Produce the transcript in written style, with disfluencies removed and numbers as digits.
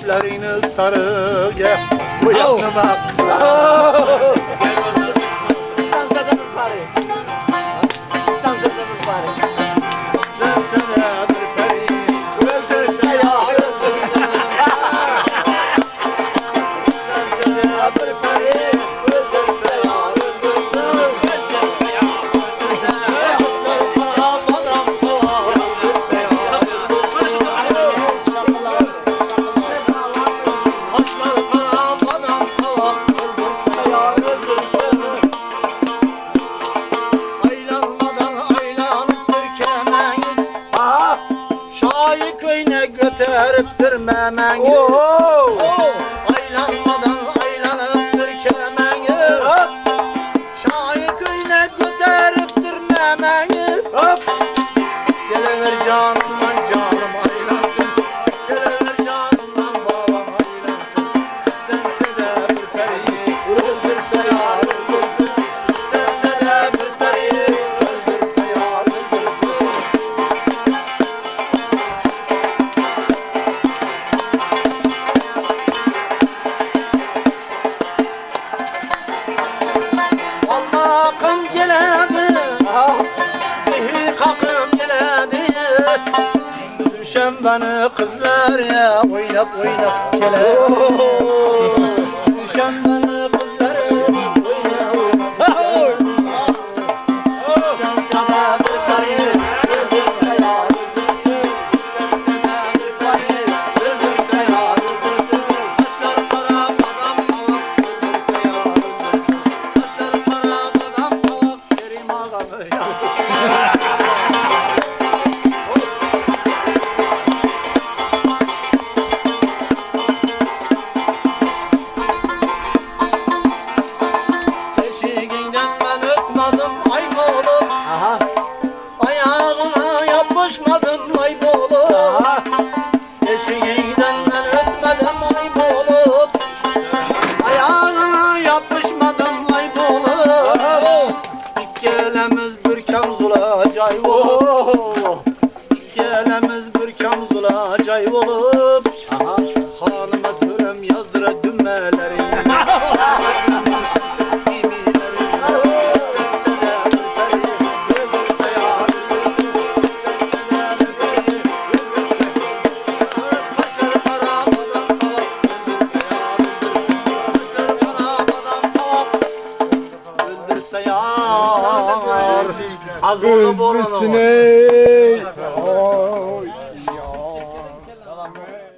Saçlaryny sarı gel Bu yanıma Sen sene bir peri Öldürse yar öldürse Sen sene bir peri Öldürse yar öldürse Öldürse yar öldürse Kaşlar kara badam kara Öldürse yar öldürse Kaşlar kara badam kara Öldürse yar öldürse Aylanmadan aylanıp kemeyiz Aha. Şahi köyüne götürüptür memeniz Oho. Aylanmadan aylanıptır kemeniz Hop. Şahi köyüne götürüptür memeniz Hop. Gelever canımdan canım aylansın Gelever canımdan babam aylansın İstense de bir peri Öldürse yar öldürsün İstense de bir peri Öldürse yar öldürsün Allah'ım geledi Aha. Bihi kakım geledi Düşen beni kızlar ya Oynap oynap geledi Düşen beni kızlar ya Oynap oynap İstense de bir karı Öldürse yar öldürsün İstense de bir karı Öldürse yar öldürsün Taşlar kara adam kavak Öldürse yar öldürsün Taşlar kara adam kavak Kerim ağamı ya Eşiğinden ben ötmedim ay oğlum Aha. Ayağına yapışmadım ay oğlum Aha. Eşiğinden ben ötmedim ay oğlum Ayağına yapışmadım ay oğlum İkkelemiz bir kamzula cay olup Oho. İkkelemiz bir kamzula cay olup Aha. Hanıma törem yazdıra düğmeleri Öldürse yar Az oldu borunu. Öldürsün ey. Oy.